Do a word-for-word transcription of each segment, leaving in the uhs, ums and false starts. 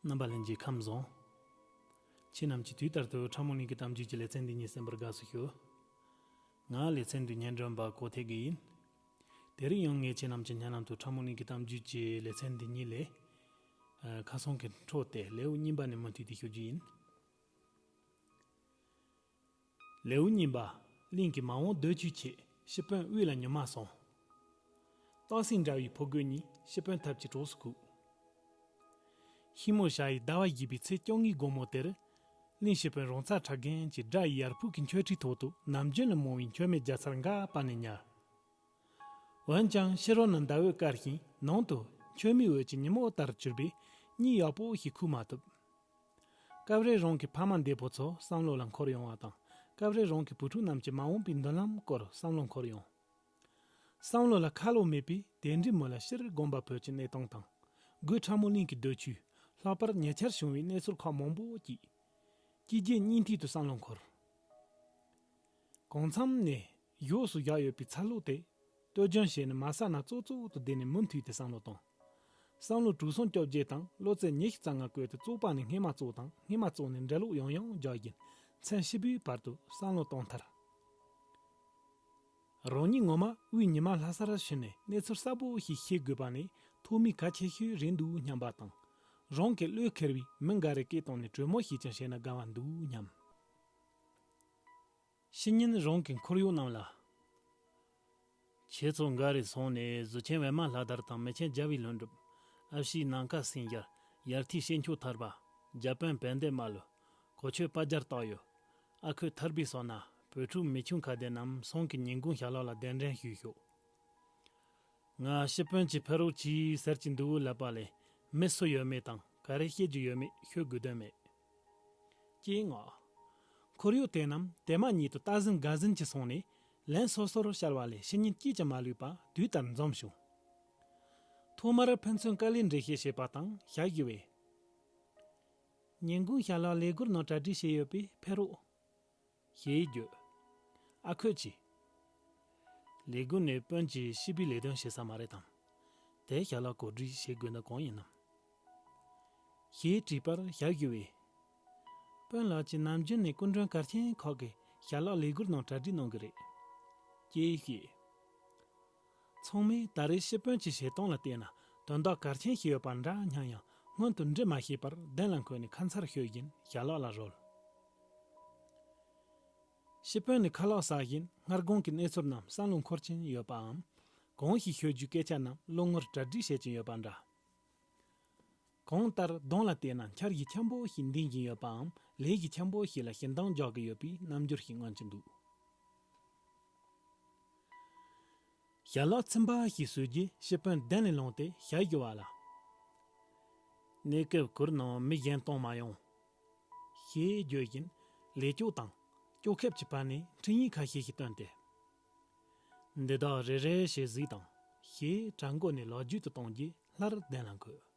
རྣམ་པ་ལྷན་རྒྱས་ཁམས་བཟང་། ཁྱེད་རྣམས་ཀྱིས་དུས་ལྟར་དུ་ཁྲ་མོ་གླིང་གི་གཏམ་རྒྱུད་ཀྱི་ལེ་ཚན་འདི་ཉིད་གསན་པར་དགའ་བསུ་ཞུ། ང་ལེ་ཚན་འདི་སྙན་སྒྲོན་པ་གོ་ཐེ་གི་ཡིན། དེ་རིང་ཡང་ངས་ཁྱེད་རྣམས་ཀྱི་སྙན་ལམ་དུ་ཁྲ་མོ་གླིང་གི་གཏམ་རྒྱུད་ཀྱི་ལེ་ཚན་འདི་ཉིད་ལས། ཨ། ཁ་སང་གི་འཕྲོས་ཏེ་ལེའུ་གཉིས་པ་ནས་མུ་མཐུད་དེ་ཞུ་རྒྱུ་ཡིན། ལེའུ་གཉིས་པ། གླིང་གི་མ་འོངས་སྡོད་ཆུའི་ཆེད་ཤི་དཔོན་དབུས་ལ་ཉི་མ་སོང་། སྟག་སེང་འདྲ་བའི་ཕོ་རྒོད་གཉིས་ཤི་དཔོན་ཐབས་ཀྱིས་གྲོགས་སུ་བཀུག། ཤིང་མོ་ཞ་ཡི་ཟླ་བ་བཞི་པའི་ཚེས་བཅོ་ལྔའི་དགོང་མོ་དེར། གླིང་ཤི་དཔོན་རོང་ཚ་ཁྲ་རྒན་གྱིས་དགྲ་ཡི་ཡར་ཕུག་གི་མཆོད་ཁྲིའི་ཐོག་ཏུ་ནམ་རྒྱུན་ལས་མང་བའི་མཆོད་མེ་བརྒྱབ་ཚར་འགའ་སྤར་ནས་ཉར། འོན་ཀྱང་ཕྱི་རོལ་ན་ཟླ་འོད་དཀར་ཞིང་ནང་དུ་མཆོད་མེའི་འོད་ཀྱིས་ཉིན་མོ་ལྟར་གྱུར་པས་གཉིད་ཡག་པོ་ཞིག་ཁུག་མ་ཐུབ། སྐབས་རེ་རང་གི་ཕ་མ་འདས་པོ་ཚོ་བསམ་བློ་ལ་འཁོར་ཡོང་བ་དང་། སྐབས་རེ་རང་གི་བུ་ཕྲུག་རྣམས་ཀྱི་མ་འོངས་པའི་མདུན་ལམ་སྐོར་བསམ་བློ་འཁོར་ཡོང་། བསམ་བློ་ལ་ཁ་ལོ་མེད་པས་དེ་འདྲའི་མི་ལ་ཕྱིར་དགོངས་པ་བོད་ཀྱི་གནས་སྟངས་དང་། སྒོས་ཁྲ་མོ་གླིང་གི་སྡོད་ཆུས་ལྷག་པར་ཉེ་ཆར་བྱུང་བའི་གནས་ཚུལ་ཁག་མང་པོ་ཅིག་སྐྱེས་རྗེས་གཉིས་མཐུད་དུ་བསམ་བློ་འཁོར། གང་འཚམ་ནས་གཞོགས་སུ་བཞག་ཡོད་པའི་ཚ་ལུག་དེ་སྟོད་སྦྱོང་བྱས་ནས་མ་ཟ་ན་ཙོག་ཙོག་ཏུ་བསྡད་ནས་མུ་མཐུད་དེ་བསམ་བློ་བཏང་། བསམ་བློ་དྲུག་སོང་བཅོ་བརྒྱད་དང་གློ་ཚད་ཉི་ཤུ་རྩ་ལྔ་བཀོད་དེ་བཙོག་པ་ནས་སྔས་མ་བཙོག་དང་སྔས་མ་བཙོག་ནས་འདྲེ་ལུག་ཡང་ཡང་རྒྱག་བཞིན་མཚན་ཕྱེད་པའི་བར་དུ་བསམ་བློ་བཏང་མཐར། རང་ཉིད་ངོ་མ་དབུས་ཉི་མ་ལྷ་སར་ཕྱིན་ནས་གནས་ཚུལ་གསལ་པོ་ཞིག་ཤེས་དགོས་པ་ནི་ཐོག་མའི་གལ་ཆེ་ཤོས་རེད་འདུག་སྙམ་པ་དང་། རང་གི་བློས་འཁེལ་བའི་མི་འགའ་རེ་སྐད་བཏང་ནས་གྲོས་མོལ་ཞིག་ཀྱང་བྱས་ན་དགའ་བ་འདུག་སྙམ། ཕྱི་ཉིན་རང་གི་འཁོར་གཡོག་རྣམས་ལ། ཁྱེད་ཚོ་འགའ་རེ་སོང་ནས་གཟུ་ཆེན་པད་མ་ལྷ་དར་དང་མི་ཆེན་རྒྱལ་བའི་ལྷུན་གྲུབ། ཨ་ཕྱིའི་ནམ་མཁའ་སེང་རྒྱལ། ཡར་ཐིའི་ཤེས་འཁྱོག་ཐར་པ། རྒྱ་དཔོན་བན་དེ་མ་ལུ། གོ་ཆོད་དཔའ་རྒྱལ་སྟག་ཡོ། ཨ་ཁུ་ཐར་པའི་སོ་ན་བོད་ཕྲུག་མི་ཆུང་ཁ་བདེ་རྣམས་སང་གི་ཉིན་གུང་ཞྭ་ལག་ལ་གདན་འདྲེན་ཞུས་ཤོག། ང་ཤི་དཔོན་གྱི་ཕ་རོལ་གྱིས་ཟེར་གྱི་འདུག་ལབ་པ་ལས་མི་སུ་ཡོད་མེད་དང་ག་རེ་བཤད་རྒྱུ་ཡོད་མེད་ཤོད་དགོས་དོན་མེད། ཀྱེ་ངག། འཁོར་གཡོག་དེ་རྣམས་དེ་མ་ཉིད་དུ་རྟ་ཟན་དགའ་ཟན་གྱིས་སོང་ནས་ལན་སོ་སོར་བཤལ་བ་ལས་ཕྱི་ཉིན་སྐྱིད་ཀྱང་མ་ལུས་པ་དུས་ལྟར་འཛོམས་བྱུང་། ཐོག་མར་ཕན་ཚུན་དཀའ་ལས་འགྲེལ་བཤད་བྱས་པ་དང་ཞལ་བཞུ་བས། ཉིན་གུང་ཞྭ་ལག་ལས་སྒོར་ནང་གྲ་སྒྲིག་བྱས་ཡོད་པས་ཕེབས་རོགས། ཞེས་བརྗོད། ཨ་ཁུས་ཀྱིས། ལས་སྒོ་ནི་དཔོན་གྱིས་ཤི་བའི་ལས་དོན་བྱེད་ས་མ་རེད་དམ། དེ་ཞྭ་ལག་གོ་སྒྲིག་བྱེད་དགོས་ན་གང་ཡིན་ནམ། ཞེས་དྲིས་པར་ཞལ་བཞུ་བས། དཔོན་ལགས་ཀྱིས་ནམ་རྒྱུན་ནས་སྐུ་མགྲོན་གལ་ཆེན་ཁག་གི་ཞྭ་ལག་ལས་སྒོར་ནང་གྲ་སྒྲིག་གནང་གི་རེད། ཅེས་བཤད། ཚང་མས་ད་རེས་ཤི་དཔོན་གྱི་བྱེད་སྟངས་ལ་བལྟས་ན་དོན་དག་གལ་ཆེན་ཞིག་ཡོད་པ་འདྲ་སྙམ་ཡང་སྔོན་དུ་འདྲི་མ་ཤེས་པར་གདན་ལ་འཁོད་ནས་ཁ་མཚར་ཤོད་བཞིན་ཞྭ་ལག་ལ་རོལ། ཤི་དཔོན་ནི་ཁ་ལག་ཟ་བཞིན་སྔར་གོང་གི་གནས་ཚུལ་རྣམས་བསམ་བློ་འཁོར་གྱིན་ཡོད་པའམ། གང་ཞིག་ཤོད་རྒྱུའི་སྐད་ཆ་རྣམས་བློ་ངོར་གྲ་སྒྲིག་བྱེད་ཀྱིན་ཡོད་པ་འདྲ། གང་ལྟར་གདོང་ལ་བལྟས་ན་འཆར་གཞི་ཆེན་པོ་ཞིག་འདིང་བཞིན་ཡོད་པའམ་ལས་གཞི་ཆེན་པོ་ཞིག་ལ་ཞིབ་འདང་རྒྱག་གི་ཡོད་པའི་རྣམ་འགྱུར་ཞིག་མངོན་གྱི་འདུག། ཞྭ་ལག་ཚིམ་པ་ཞིག་ཟོས་རྗེས་ཤི་དཔོན་གདན་ལས་ལངས་ཏེ་ཞལ་བཞུ་བ་ལ། གནས་སྐབས་གུར་ནང་མི་གཞན་གཏོང་མ་ཡོང་། ཞེས་བརྗོད་བཞིན་ལས་ལྕོག་དང་ལྕོག་ཁེབས་ཀྱི་བར་ནས་འཕྲིན་ཡིག་ཁ་ཤས་ཤིག་བཏོན་ཏེ། འདི་དག་རེ་རེ་བཞིན་གཟིགས་དང་ཞེས་གྲལ་མགོ་ནས་ལོ་རྒྱུས་དུ་གཏོང་རྗེས་སླར་གདན་ལ་འཁོད།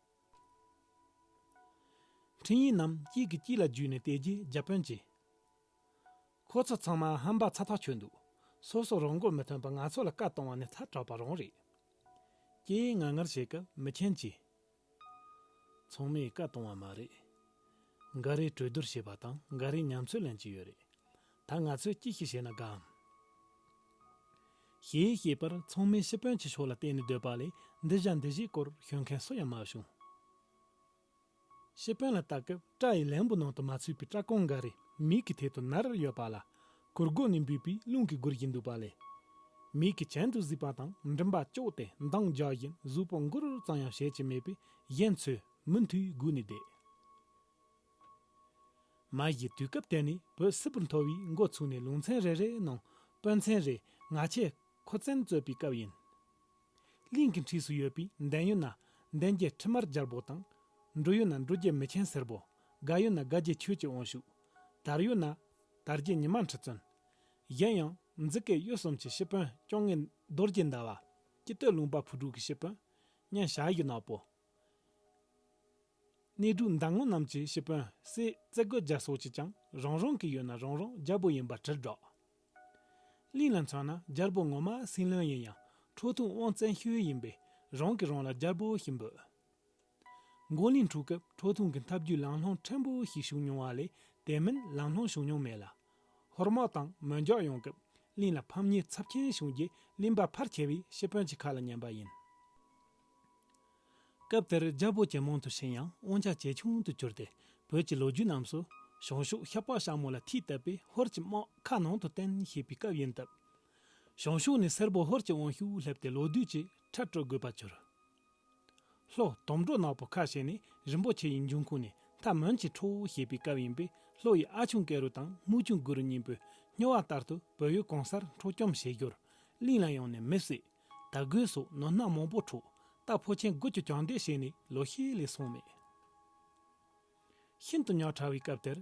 འཕྲིན་ཡིག་རྣམས་གཅིག་གིས་གཅིག་ལ་བརྒྱུས་ནས་བལྟས་རྗེས་རྒྱ་དཔོན་གྱིས། ཁོ་ཚོ་ཚང་མ་ཧམ་པ་ཚ་ཐག་ཆོད་འདུག། སོ་སོ་རང་མགོ་མི་ཐོན་པར་ང་ཚོ་ལ་བཀའ་གཏོང་བ་ནི་ཚ་དྲགས་པ་རང་རེད། ཅེས་ངར་ངར་བྱེད་སྐབས་མི་ཆེན་གྱིས། ཚང་མས་བཀའ་གཏོང་བ་མ་རེད། འགའ་རེས་གྲོས་བསྡུར་བྱས་པ་དང་འགའ་རེས་ཉམས་ཚོད་ལེན་གྱི་ཡོད་རེད། ད་ང་ཚོས་ཅི་ཞིག་བྱས་ན་དགའ་འམ། ཞེས་བཤད་པར་ཚང་མས་ཤི་དཔོན་གྱི་ཕྱོགས་ལ་བལྟས་ནས་སྡོད་པ་ལས་འདི་བཞག་འདི་བཞིའི་སྐོར་ཤོད་མཁན་སུ་ཡང་མ་བྱུང་། ཤི་དཔོན་ལ་ལྟ་སྐབས་སྐྲ་ཡི་ལན་བུ་ནང་དུ་མ་ཚུད་པའི་སྐྲ་ཀོང་འགའ་རེ་མིག་གི་ཐད་དུ་ནར་ཡོད་པ་ལ་གུར་སྒོ་ནས་འབུད་པའི་རླུང་གིས་སྒུར་བཞིན་འདུག་པ་ལས། མིག་གིས་གྱེན་དུ་གཟིགས་པ་དང་མགྲིན་པ་ལྕོགས་ཏེ་འདང་རྒྱག་བཞིན་གཟུགས་པོ་འགུར་ཙམ་ཡང་བྱེད་ཀྱི་མེད་པས་གཞན་ཚོས་མུ་མཐུད་སྒུག་ནས་བསྡད། མ་གཞི་དུས་སྐབས་དེ་ནི་བོད་སིལ་བུར་འཐོར་བའི་འགོ་ཚུགས་ནས་ལུང་ཚན་རེ་རེའི་ནང་དཔོན་ཚན་རེ་ང་ཆེ་ཁོ་བཙན་རྩོད་པའི་སྐབས་ཡིན། གླིང་གི་འཁྲིས་སུ་ཡོད་པའི་འདན་ཡུལ་ན་འདན་རྒྱལ་ཁྲི་དམར་རྒྱལ་པོ་དང་། འབྲུ་ཡུལ་ན་འབྲུ་རྒྱལ་མི་ཆེན་སེར་པོ། དགའ་ཡུལ་ན་དགའ་རྒྱལ་ཆོས་ཀྱི་དབང་ཕྱུག། དར་ཡུལ་ན་དར་རྒྱལ་ཉི་མ་ཁྲི་བཙུན། གཞན་ཡང་མཛུབ་སྐེ་གཡོ་གསུམ་གྱི་ཤི་དཔོན་སྐྱོང་ངེ་རྡོ་རྗེ་ཟླ་བ། སྐྱིད་སྟོད་ལུང་པ་ཕུ་དྲུག་གི་ཤི་དཔོན་གཉན་ཞ་ཡི་ནག་པོ། གནས་འབྲུག་མདའ་སྔོན་རྣམས་ཀྱི་ཤི་དཔོན་སྲས་རྩེ་རྒོད་རྒྱལ་སོགས་ཀྱིས་ཀྱང་རང་རང་གི་ཡུལ་ན་རང་རང་རྒྱལ་པོ་ཡིན་པ་དྲིལ་བསྒྲགས། གླིང་ལ་མཚོན་ན་རྒྱལ་པོ་ངོ་མ་སྲིད་བློན་ཡིན་ཡང་ཁྲོ་ཐུང་དབང་བཙན་ཤོས་ཡིན་པས་རང་གིས་རང་ལ་རྒྱལ་པོ་ཞེས་འབོད། མགོ་གླིང་འཁྲུག་སྐབས་ཁྲོ་ཐུང་གི་འཐབ་ཇུས་ལམ་ལྷོང་ཕྲན་བུ་ཞིག་བྱུང་མྱོང་བ་ལས། དེ་མིན་ལམ་ལྷོང་བྱུང་མྱོང་མེད་ལ། ཧོར་དམག་དང་མི་འཇོག་ཡོང་སྐབས་གླིང་ལ་ཕམ་ཉེས་ཚབས་ཆེན་བྱུང་རྗེས་གླིང་པ་ཕལ་ཆེ་བས་ཤི་དཔོན་གྱི་ཁ་ལ་ཉན་པ་ཡིན། སྐབས་དེར་རྒྱལ་པོ་ཇེ་མང་དུ་ཕྱིན་ཡང་དབང་ཆ་ཇེ་ཆུང་དུ་གྱུར་ཏེ། བོད་ཀྱི་ལོ་རྒྱུས་རྣམས་སུ་ཞང་ཞུང་ཤ་པ་ཞྭ་མོ་ལ་མཐིལ་གཏད་པས་ཧོར་གྱི་དམག་ཁ་ནང་དུ་བསྟན་ཞེས་པའི་སྐབས་ཡིན་སྟབས། ཞང་ཞུང་ནས་སེར་པོ་ཧོར་གྱི་དབང་ཤུགས་སླེབས་ཏེ་ལོ་དུས་ཀྱི་ཁྲལ་སྤྲོད་དགོས་པར་གྱུར། ལྷོ་དོམ་འབྲོ་ནག་པོ་ཁ་ཕྱེ་ནས་རིན་པོ་ཆེ་ཡི་འབྱུང་ཁུངས་ནས་མཐའ་མོན་གྱི་ཁྲོ་ཞེས་པའི་སྐབས་ཡིན་པས། ལྷོ་ཡི་ཨ་ཆུང་ཀེ་རུ་དང་སྨུག་ཆུང་གུ་རུ་གཉིས་པོས་སྨྱོ་བ་ལྟར་དུ་བོད་ཡུལ་གང་སར་འཕྲོག་བཅོམ་བྱེད་རྒྱུར་གླིང་ལ་ཡོང་ནས་མི་བསད། དར་གོས་སོགས་ནོར་སྣ་མང་པོ་འཕྲོག་རྟ་ཕོ་ཆེན་དགུ་བཅུ་བཅོམ་འདེད་བྱས་ནས་ལོ་ཤས་ལས་སོང་མེད། ཤིན་ཏུ་ཉག་ཕྲ་བའི་སྐབས་དེར།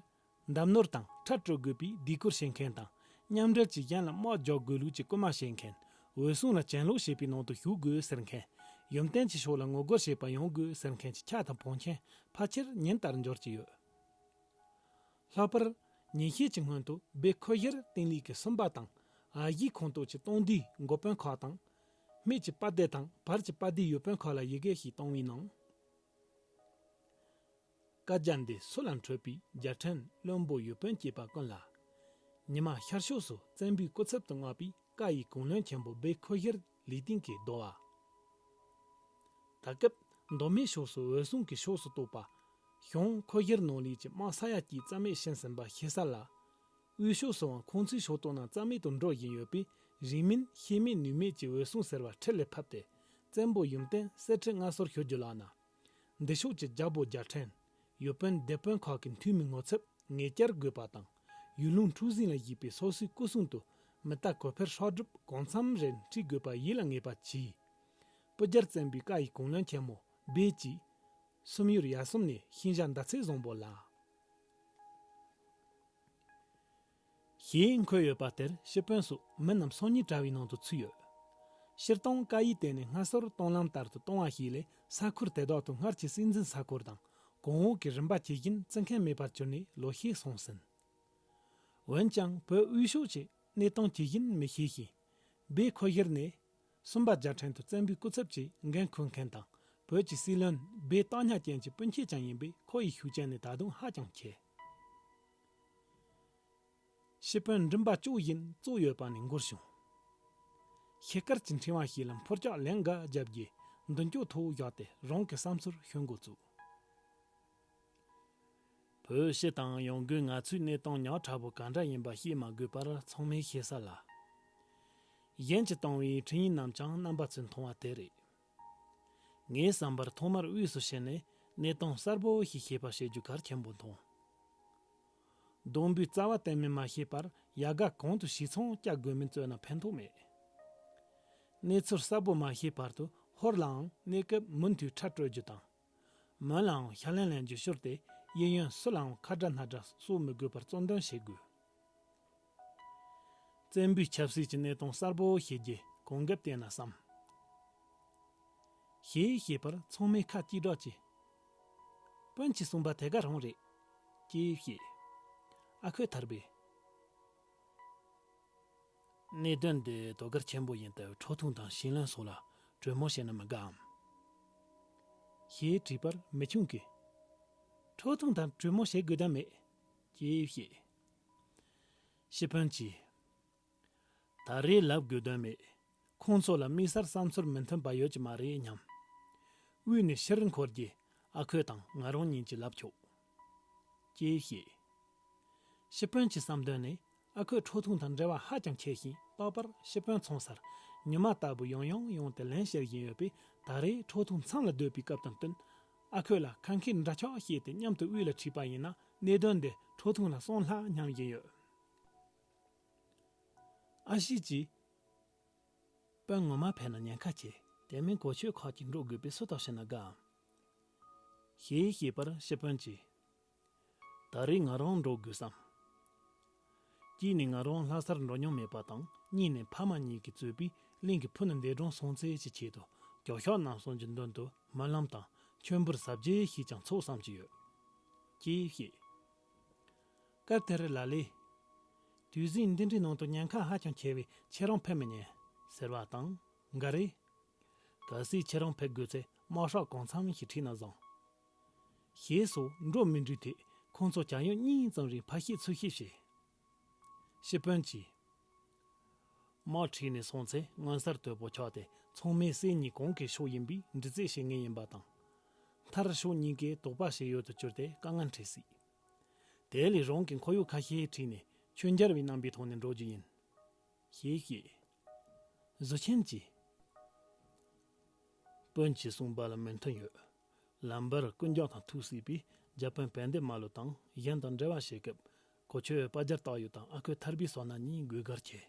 འདམ་ནོར་དང་ཁྲལ་སྤྲོད་དགོས་པའི་ལྡིང་སྐོར་བྱེད་མཁན་དང་། མཉམ་འབྲེལ་གྱིས་གཞན་ལ་དམག་རྒྱག་དགོས་ལུགས་ཀྱི་སྐུལ་མ་བྱེད་མཁན། འོད་སྲུང་ལ་གྱེན་ལོག་བྱེད་པའི་ནང་དུ་ཞུགས་དགོས་ཟེར་མཁན། ཡུམ་བརྟན་གྱི་ཕྱོགས་ལ་ངོ་རྒོལ་བྱེད་པར་ཡོང་དགོས་ཟེར་མཁན་གྱི་ཁྱབ་དང་བང་ཆེན་ཕལ་ཆེར་ཉིན་ལྟར་འབྱོར་གྱི་ཡོད། ལྷག་པར། ཉིན་ཤས་ཀྱི་སྔོན་དུ་སྦས་ཁོ་ཤེར་ཏིང་ལི་གི་སུམ་པ་དང་། ཨ་ཡིག་ཁོངས་གཏོགས་ཀྱི་སྟོང་སྡེའི་འགོ་དཔོན་ཁག་དང་། སྨད་ཀྱི་པ་སྡེ་དང་བར་གྱི་པ་སྡེའི་ཡུལ་དཔོན་ཁག་ལ་ཡི་གེ་ཞིག་བཏང་བའི་ནང་། བཀའ་རྒྱ་འདི་སུ་ལ་འཕྲོད་པའི་རྒྱལ་ཕྲན་བློན་པོ་ཡུལ་དཔོན་བཅས་པ་ཀུན་ལ། ཉི་མ་ཤར་ཕྱོགས་སུ་བཙན་པོའི་སྐུ་ཚབ་ཏུ་མངགས་པའི་བཀའ་ཡི་གུང་བློན་ཆེན་པོ་སྦས་ཁོ་ཤེར་ལི་ཏིང་གིས་བསྡོ་བ། ད་སྐབས་མདོ་སྨད་ཕྱོགས་སུ་འོད་སྲུང་གི་ཕྱོགས་སུ་གཏོགས་པ། ཞང་ཁོ་ཤེར་ནོར་ལས་ཀྱི་དམག་ས་ཡ་གཅིག་རྩ་མེད་ཕྱིན་ཟིན་པ་ཤེས་གསལ་ལ། དབུས་ཕྱོགས་སུའང་ཁོང་ཚོའི་ཕྱོགས་གཏོགས་རྣམས་རྩ་མེད་དུ་འགྲོ་བཞིན་ཡོད་པས། རིང་མིན་ཤེས་མེད་ནུས་མེད་ཀྱི་འོད་སྲུང་ཟེར་བ་ཁྲིད་ལས་ཕབ་སྟེ། བཙན་པོ་ཡུམ་བརྟན་གསེར་ཁྲི་མངའ་གསོལ་ཞུ་རྒྱུ་ལགས་ན། འདི་ཕྱོགས་ཀྱི་རྒྱལ་པོ་རྒྱལ་ཕྲན། ཡུལ་དཔོན་སྡེ་དཔོན་ཁག་གི་འཐུས་མི་ངོ་ཚབ་ངེས་བཅར་དགོས་པ་དང་། ཡུལ་ལུང་འཁྲུག་ཟིང་ལ་གཞིགས་པའི་སོ་སོའི་སྐུ་སྲུང་དུ། མི་རྟ་གོ་འཕེར་ཧྲག་སྒྲུབ་གང་འཚམ་རེ་འཁྲིད་དགོས་པ་ཡིད་ལ་ངེས་པ་གྱིས། སྤུ་རྒྱལ་བཙན་པོའི་བཀའ་ཡི་གུང་བློན་ཆེན་མོ་སྦས་ཀྱིས། སུམ་ཡུལ་ཡར་གསུམ་ནས་ཤིང་བྱ་མདའ་ཚེ་བཟང་པོ་ལ། ཞེས་འཁོད་ཡོད་པ་དེར་ཤི་དཔོན་སོགས་མི་རྣམས་སང་ཉིན་དྲ་བའི་ནང་དུ་ཚུད་ཡོད། སྤྱིར་བཏང་བཀའ་ཡིག་དེ་ནི་སྔ་སོར་གཏོང་ལམ་ལྟར་དུ་གཏོང་བ་ཞིག་ལས། ས་ཁུལ་དེ་དག་ཏུ་སྔར་གྱི་སྲིད་འཛིན་ས་ཁུལ་དང་གོང་འོག་གི་རིམ་པ་ཇི་བཞིན་བརྩི་མཁན་མེད་པར་གྱུར་ནས་ལོ་ཤས་སོང་ཟིན། འོན་ཀྱང་བོད་དབུས་ཕྱོགས་ཀྱི་གནས་སྟངས་ཇི་བཞིན་མི་ཤེས་ཤིང་། སྦས་ཁོ་ཤེར་ནས་སུམ་པ་རྒྱལ་ཕྲན་དུ་བཙན་པོའི་སྐུ་ཚབ་ཀྱིས་འགན་འཁུར་མཁན་དང་། བོད་ཀྱི་སྲིད་བློན་སྦས་བཏང་ཉག་ཅན་གྱི་སྤུན་མཆེད་ཀྱང་ཡིན་པས། ཁོ་ཡི་ཤུགས་རྐྱེན་ནི་ད་དུང་ཧ་ཅང་ཆེ། ཤི་དཔོན་མགྲིན་པ་ལྕོག་བཞིན་བཙུགས་ཡོད་པ་ནི་འགོར་བྱུང་། ཤེལ་དཀར་གྱི་འཕྲེང་བ་ཞིག་ལ་འཕུར་ལྕག་ལན་འགའ་བརྒྱབ་རྗེས་མདུན་ཅོག་ཐོག་བཞག་སྟེ་རང་གི་བསམ་ཚུལ་ཤོད་འགོ་བཙུགས། བོད་སྤྱི་དང་ཡང་སྒོས་ང་ཚོའི་གནས་སྟངས་ཉག་ཕྲ་བོ་ག་འདྲ་ཡིན་པ་བཤད་མ་དགོས་པར་ཚང་མས་ཤེས་གསལ་ལ། གཞན་གྱིས་བཏང་བའི་འཕྲིན་ཡིག་རྣམས་ཀྱང་རྣམ་པ་ཚོས་མཐོང་བ་དེ་རེད། ངའི་བསམ་པར་ཐོག་མར་དབུས་སུ་ཕྱིན་ནས་གནས་སྟངས་གསལ་པོ་ཞིག་ཤེས་པ་བྱེད་རྒྱུ་གལ་ཆེན་པོ་མཐོང་། སྡོང་པོའི་རྩ་བ་གཏན་མེད་མ་བྱས་པར་ཡལ་ག་གང་དུ་བྱས་ཚང་བཀྱག་དགོས་མིན་རྩོད་ན་ཕན་ཐོགས་མེད། གནས་ཚུལ་གསལ་པོ་མ་ཤེས་བར་དུ་ཧོར་ལའང་གནས་སྐབས་མུ་མཐུད་ཁྲལ་སྤྲོད་རྒྱུ་དང་། མོན་ལའང་ཞབས་ལན་ལེན་རྒྱུ་བསྐྱུར་ཏེ། གཡས་གཡོན་སུ་ལའང་ཁ་དགྲ་སྣ་དགྲ་གསོག་མི་དགོས་པར་གཙོ་འདོན་བྱེད་དགོས། བཙན་པོའི་ཆབ་སྲིད་ཀྱི་གནས་སྟངས་གསལ་པོ་ཤེས་རྒྱུ་གོ་སྐབས་བསྟན་ན་བསམ། ཞེས་བཤད་པར་ཚང་མས་ཁ་གཅིག་གྲགས་ཀྱིས། སྤུན་གྱིས་གསུངས་པ་དེ་ག་རང་རེད། ཅེས་བཤད། ཨ་ཁུ་ཐར་པས། གནད་དོན་འདི་དོ་གལ་ཆེན་པོ་ཡིན་སྟབས་ཁྲོ་ཐུང་དང་ཞིང་བློན་སོགས་ལ་གྲོས་མོལ་བྱས་ན་མི་དགའམ། ཞེས་དྲིས་པར་མི་ཆུང་གིས། ཁྲོ་ཐུང་དང་གྲོས་མོལ་བྱེད་དགོས་དོན་མེད། ཅེས་བཤད། ཤི་དཔོན་གྱིས། ད་རེས་ལབ་དགོས་དོན་མེད། ཁོང་ཚོ་ལ་དམིགས་བསལ་བསམ་ཚུལ་མི་མཐུན་པ་ཡོད་ཀྱི་མ་རེད་སྙམ། དབུས་ནས་ཕྱིར་འཁོར་རྗེས་ཨ་ཁུ་དང་ང་རང་གཉིས་ཀྱིས་ལབ་ཆོག་ཅེས་བཤད། ཤི་དཔོན་གྱི་བསམ་དོན་ནི་ཨ་ཁུ་ཁྲོ་ཐུང་དང་འབྲེལ་བ་ཧ་ཅང་ཆེ་ཞིང་། ལྷག་པར་ཤི་དཔོན་ཚོང་སར་ཉི་མ་ལྟ་བུ་ཡང་ཡང་ཡོང་སྟེ་ལན་བཤད་བཞིན་ཡོད་པས། ད་རེས་ཁྲོ་ཐུང་མཚམས་ལ་སྡོད་པའི་སྐབས་དང་བསྟུན། ཨ་ཁུ་ལ་ཁ་མཁས་འདྲ་ཆགས་བཤད་དེ་མཉམ་དུ་དབུས་ལ་ཁྲིད་པ་ཡིན་ན། གནད་དོན་འདི་ཁྲོ་ཐུང་ལ་སོང་ལྷག་སྙམ་བཞིན་ཡོད། ཨ་ཞེས་ཀྱིས། དཔོན་ངོ་མ་ཕེབས་ན་ཉེན་ཁ་ཆེ། དེ་མིན་གོ་ཆོད་ཁག་ཅིག་འགྲོ་དགོས་པས་སུ་དང་ཕྱིན་ན་དགའམ། ཞེས་བཤད་པར་ཤི་དཔོན་གྱིས། ད་རེས་ང་རང་འགྲོ་དགོས་བསམ། གཅིག་ནས་ང་རང་ལྷ་སར་འགྲོ་མྱོང་མེད་པ་དང་། གཉིས་ནས་ཕ་མ་གཉིས་ཀྱིས་གཙོས་པའི་གླིང་གི་ཕུ་ནུ་འདས་གྲོངས་སོང་ཚེ་ཀྱི་ཆེད་དུ། རྒྱབ་ཤོག་རྣམ་གསུམ་གྱི་མདུན་དུ་སྨོན་ལམ་དང་མཆོད་འབུལ་ཟབ་རྒྱས་ཤིག་ཀྱང་ཚོགས་བསམ་གྱི་ཡོད། ཅེས་བཤད། སྐབས་དེར་ལ་ལས། དུས་ཟིང་འདི་འདྲའི་ནང་དུ་ཉེན་ཁ་ཧ་ཅང་ཆེ་བས་ཁྱེད་རང་ཕེབས་མི་ཉན། ཟེར་བ་དང་། འགའ་རེས། གལ་སྲིད་ཁྱེད་རང་ཕེབས་དགོས་ཚེ་དམག་ཧྲག་གང་འཚམ་ཞིག་ཁྲིད་ན་བཟང་། ཞེས་སོགས་འགྲོ་མི་འགྲོའི་ཐད་ཁོང་ཚོ་བྱ་ཡུན་གཉིས་ཙམ་རིང་ཕར་བཤད་ཚུར་བཤད་བྱས། ཤི་དཔོན་གྱིས། དམག་ཁྲིད་ནས་སོང་ཚེ་མངོན་གསལ་དོད་པོ་ཆགས་ཏེ་ཚང་མས་སྲས་གཉིས་གང་གི་ཕྱོགས་ཡིན་པའི་འདྲི་རྩད་བྱེད་ངེས་ཡིན་པ་དང་། མཐར་ཕྱོགས་གཉིས་ཀས་དོགས་པ་བྱེད་ཡུལ་དུ་གྱུར་ཏེ་དཀའ་ངལ་འཕྲད་སྲིད། དེ་ལས་རང་གི་འཁོར་གཡོག་ཁ་ཤས་ཁྲིད་ནས་ཆོས་འབྱོར་བའི་རྣམ་པའི་ཐོག་ནས་འགྲོ་རྒྱུ་ཡིན། ཞེས་བཤད། གཟུ་ཆེན་གྱིས། དཔོན་གྱིས་གསུངས་པ་ལ་མོས་མཐུན་ཡོད། ལམ་བར་རྐུན་ཇག་དང་ཐུག་སྲིད་པས་རྒྱ་དཔོན་བན་དེ་མ་ལོ་དང་གཞན་དང་འབྲེལ་བ་བྱེད་སྐབས་གོ་ཆོད་པ་རྒྱལ་སྟག་ཡོས་དང་ཨ་ཁུ་ཐར་པའི་སོ་ན་གཉིས་དགོས་གལ་ཆེ།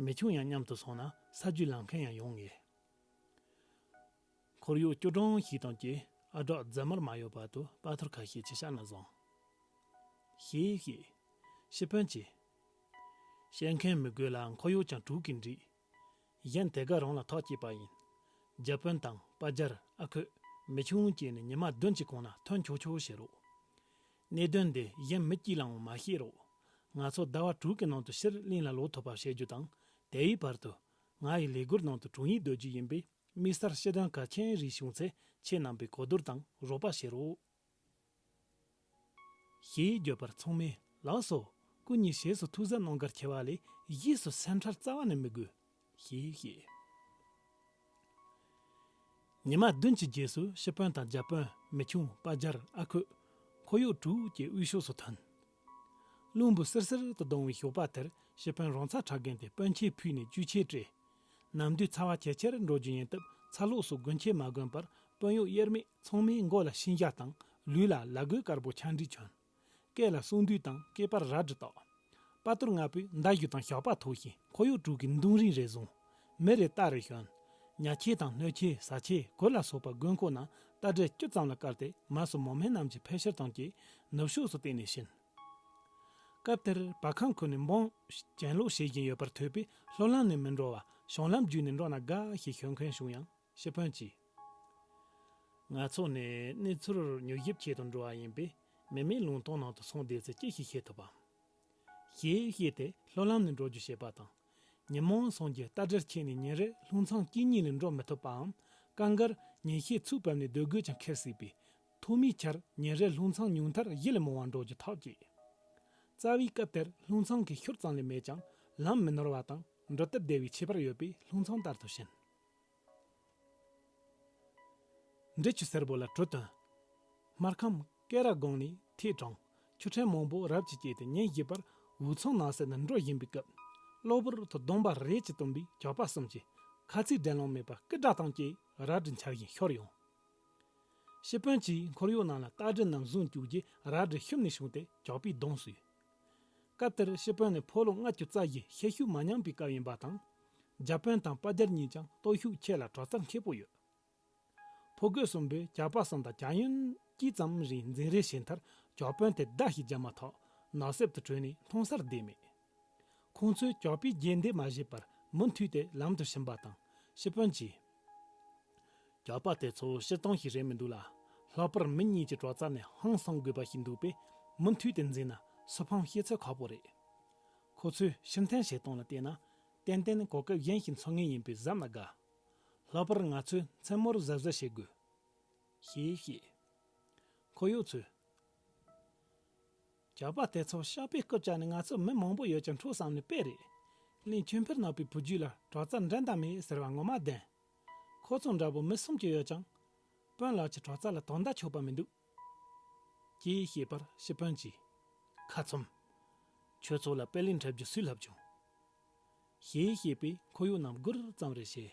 མི་ཆུང་ཡང་མཉམ་དུ་སོང་ན་ས་རྒྱུས་ལམ་མཁན་ཡང་ཡོང་ངེས། འཁོར་གཡོག་སྐྱོ་གྲོང་ཞིག་དང་བཅས་ཨ་བྲག་རྫ་མར་མ་ཡོད་བར་དུ་དཔའ་ཐུལ་ཁ་ཤས་ཅི་བྱ་ན་བཟང་། ཞེས་བཤད། ཤི་དཔོན་གྱིས། བཤད་མཁན་མི་དགོས་ལ་འཁོར་གཡོག་ཀྱང་དྲུག་གིས་འགྲིག། གཞན་དེ་ག་རང་ལ་ཐག་བཅད་པ་ཡིན། རྒྱ་དཔོན་དང་པ་རྒྱལ་ཨ་ཁུ་མི་ཆུང་བཅས་ནི་ཉི་མ་བདུན་གྱི་གོང་ན་ཐོན་ཆོག་ཆོག་བྱེད་རོགས། གནད་དོན་འདི་གཞན་མི་གཅིག་ལའང་མ་བཤད་རོགས། ང་ཚོ་ཟླ་བ་དྲུག་གི་ནང་དུ་ཕྱིར་གླིང་ལ་ལོག་ཐུབ་པ་བྱེད་རྒྱུ་དང་དེའི་བར་དུ་ང་ཡི་ལས་སྒོར་ནང་དུ་དྲུང་ཡིག་སྡོད་རྒྱུ་ཡིན་པས་དམིགས་བསལ་སྤྱི་དོན་གལ་ཆེན་རིགས་བྱུང་ཚེ་ཁྱེད་རྣམ་པས་གོ་བསྡུར་དང་རོགས་པ་བྱེད་རོགས། ཞེས་བརྗོད་པར་ཚང་མས་ལགས་སོ། སྐུ་ཉིད་ཞེས་སུ་ཐུགས་བརྩེ་གནང་གལ་ཆེ་བ་ལས་ཡིས་སུ་སེམས་ཁྲལ་རྩ་བ་ནས་མི་དགོས། ཞེས་བཤད། ཉི་མ་བདུན་གྱི་རྗེས་སུ་ཤི་དཔོན་དང་རྒྱ་དཔོན་མི་ཆུང་པ་རྒྱལ་ཨ་ཁུ་འཁོར་གཡོག་དྲུག་གི་དབུས་ཕྱོགས་སུ་ཐོན། རླུང་བུ་སིར་སིར་དུ་ལྡང་བའི་ཞོགས་པ་དེར་ཤི་དཔོན་རང་ཚ་ཁྲ་རྒན་དེ་སྤུན་མཆེད་ཕུད་ནས་རྒྱུག་ཆས་སྤྲས། ནམ་དུས་ཚ་བ་ཇེ་ཆེར་འགྲོ་རྒྱུ་ཡིན་སྟབས་ཚ་ལོགས་སུ་དགུན་ཆས་མ་གོན་པར་དཔོན་གཡོག་དབྱེར་མེད་ཚང་མས་མགོ་ལ་ཤིང་ཞྭ་དང་ལུས་ལ་ལ་གོས་དཀར་པོ་ཆ་འགྲིག་གྱོན། སྐེ་ལ་གསུང་དུས་དང་སྐེད་པར་རལ་གྲི་བཏགས། དཔའ་ཐུལ་ལྔ་པོས་མདའ་གཞུ་དང་ཞགས་པ་ཐོགས་ཤིང་འཁོར་གཡོག་དྲུག་གི་མདུང་རིང་རེ་བཟུང་། མེ་རེ་རྟ་རེ་ཞོན། ཉལ་ཆས་དང་སྣོད་ཆས་ཟ་ཆས་གོས་ལ་སོགས་པ་དགོས་མཁོ་རྣམས་རྟ་དྲེལ་བཅུ་ཙམ་ལ་བཀལ་ཏེ་མ་སུ་མོ་མེ་རྣམས་ཀྱི་ཕལ་ཆེར་ཐམས་ཅད་ནུབ་ཕྱོགས་སུ་བལྟས་ནས་ཕྱིན། སྐབས་དེར་བར་ཁང་ཁུལ་ནས་འབངས་གྱེན་ལོག་བྱེད་བཞིན་ཡོད་པར་ཐོས་པས་ལྷོ་ལམ་ནས་མི་འགྲོ་བར་བྱང་ལམ་བརྒྱུད་ནས་འགྲོ་ན་དགའ་ཞེས་ཞུ་མཁན་བྱུང་ཡང་ཤི་དཔོན་གྱིས། ང་ཚོ་ནི་གནས་ཚུལ་ཉོ་ཞིབ་ཆེད་དུ་འགྲོ་བ་ཡིན་པས་མི་མེད་ལུང་སྟོང་ནང་དུ་སོང་བསྡད་ཚེ་ཅི་ཞིག་བཤད་ཐུབ་བམ། ཞེས་བཤད་དེ་ལྷོ་ལམ་ནས་འགྲོ་རྒྱུ་བྱེད་པ་དང་། ཉིན་མོ་སོང་རྗེས་རྟ་དྲེལ་ཁྱེར་ནས་ཉིན་རེར་ལྷུང་ཚང་དཀྱིལ་གཉིས་ལས་འགྲོ་མི་ཐུབ་པའམ། སྐབས་འགར་ཉིན་ཤས་ཚུགས་བབས་ནས་སྡོད་དགོས་ཀྱང་ཁེལ་སྲིད་པས། ཐོག་མའི་ཆར་ཉིན་རེར་ལྷུང་ཚང་ཉུང་མཐར་བཞི་ལས་མང་བ་འགྲོ་རྒྱུ་ཐག་བཅད། རྩ་བའི་སྐབས་དེར་ལྷུང་ཚང་གི་ཤུར་ཙམ་ལས་མེད་ཀྱང་ལམ་མི་ནོར་བ་དང་འགྲོ་སྟབས་བདེ་བའི་ཁྱད་པར་ཡོད་པས་ལྷུང་ཚང་ལྟར་དུ་ཕྱིན། འབྲི་ཆུ་སེར་པོ་ལ་གྲུ་བཏོན། སྨར་ཁམས་ཀེ་ར་སྒང་ནས་ཐད་དྲངས། ཆུ་ཕྲན་མང་པོ་རབ་ཀྱིས་བསྐྱེད་དེ་ཉིན་བཞི་བར་འུ་ཚང་ནང་སེལ་ནས་འགྲོ་བཞིན་པའི་སྐབས། གློ་བུར་དུ་གདོང་པ་རལ་གྱིས་བཏུམས་པའི་ཇག་པ་གསུམ་གྱིས་ཁ་ཚིག་འགྲན་ལོང་མེད་པར་སྐུ་དགྲ་དང་བཅས་རལ་གྲི་འཕྱར་བཞིན་ཤོར་ཡོང་། ཤི་དཔོན་གྱིས་འཁོར་གཡོག་རྣམས་ལ་རྟ་དྲེལ་རྣམས་བཟུང་བཅུག་རྗེས་རལ་གྲི་ཤུབས་ནས་བྱུང་སྟེ་ཇག་པས་གདོང་བསུས། སྐབས་དེར་ཤི་དཔོན་ནི་ཕོ་ལོ་ལྔ་བཅུ་རྩ་བཞི་ཤེད་ཤུགས་མ་ཉམས་པའི་སྐབས་ཡིན་པ་དང་། རྒྱ་དཔོན་དང་དཔའ་རྒྱལ་གཉིས་ཀྱང་སྟོབས་ཤུགས་ཆེ་ལ་དྲག་རྩལ་མཁས་པོ་ཡོད། ཕོ་རྒོད་གསུམ་པོས་ཇག་པ་གསུམ་དང་བྱ་ཡུན་གཅིག་ཙམ་རིང་འཛིང་རེས་བྱས་མཐར་ཇག་དཔོན་དེ་བརྡ་ཞིག་བརྒྱབ་མ་ཐག་ནགས་གསེབ་ཏུ་བྲོས་ནས་མཐོང་སར་བསྡད་མེད། ཁོང་ཚོས་ཇག་པའི་རྗེས་འདེད་མ་བྱས་པར་མུ་མཐུད་དེ་ལམ་དུ་ཕྱིན་པ་དང་ཤི་དཔོན་གྱིས། ཇག་པ་དེ་ཚོ་སྤྱིར་བཏང་ཞིག་རེད་མི་འདུག་ལ། ལྷག་པར་མི་གཉིས་ཀྱི་དྲག་རྩལ་ནི་ཧང་སང་དགོས་པ་ཞིག་འདུག་པས་མུ་མཐུད་དེ་འཛིང་ན་སུ་ཕམ་བཤད་ཚོད་ཁག་པོ་རེད། ཁོ་ཚོས་ཕྱིར་འཐེན་བྱེད་སྟངས་ལ་བལྟས་ན་ཏན་ཏན་གོ་སྐབས་གཞན་ཞིག་འཚོལ་ངེས་ཡིན་པས་གཟབ་ན་དགའ། ལྷག་པར་ང་ཚོས་མཚན་མོར་གཟབ་གཟབ་བྱེད་དགོས། ཞེས་བཤད། འཁོར་གཡོག་ཚོས། ཇག་པ་དེ་ཚོ་ཤག་པའི་རྐུབ་བཀྱག་ནས་ང་ཚོ་མི་མང་པོ་ཡོད་ཀྱང་འཕྲོག་བསམ་ནས་དཔེ་རེད། གླིང་ཆོས་འཕེལ་ནག་པའི་བུ་རྒྱུད་ལ་དྲག་རྩལ་འགྲན་ཟླ་མེད་ཟེར་བ་ངོ་མ་བདེན། ཁོ་ཚོ་འདྲ་པོ་མི་གསུམ་ཅིག་ཡོད་ཀྱང་། དཔོན་ལགས་ཀྱི་དྲག་རྩལ་ལ་དོ་ཟླ་ཆོག་པ་མི་འདུག་ཅེས་བཤད་པར་ཤི་དཔོན་གྱིས། ཁ་ཚུམ། ཁྱོད་ཚོ་ལ་དཔེ་ལེན་འཁྲབ་རྒྱུ་སུས་ལབ་བྱུང་། ཞེས་བཤད་པས་འཁོར་གཡོག་རྣམས་སྒུར་ཙམ་རེ་བྱས།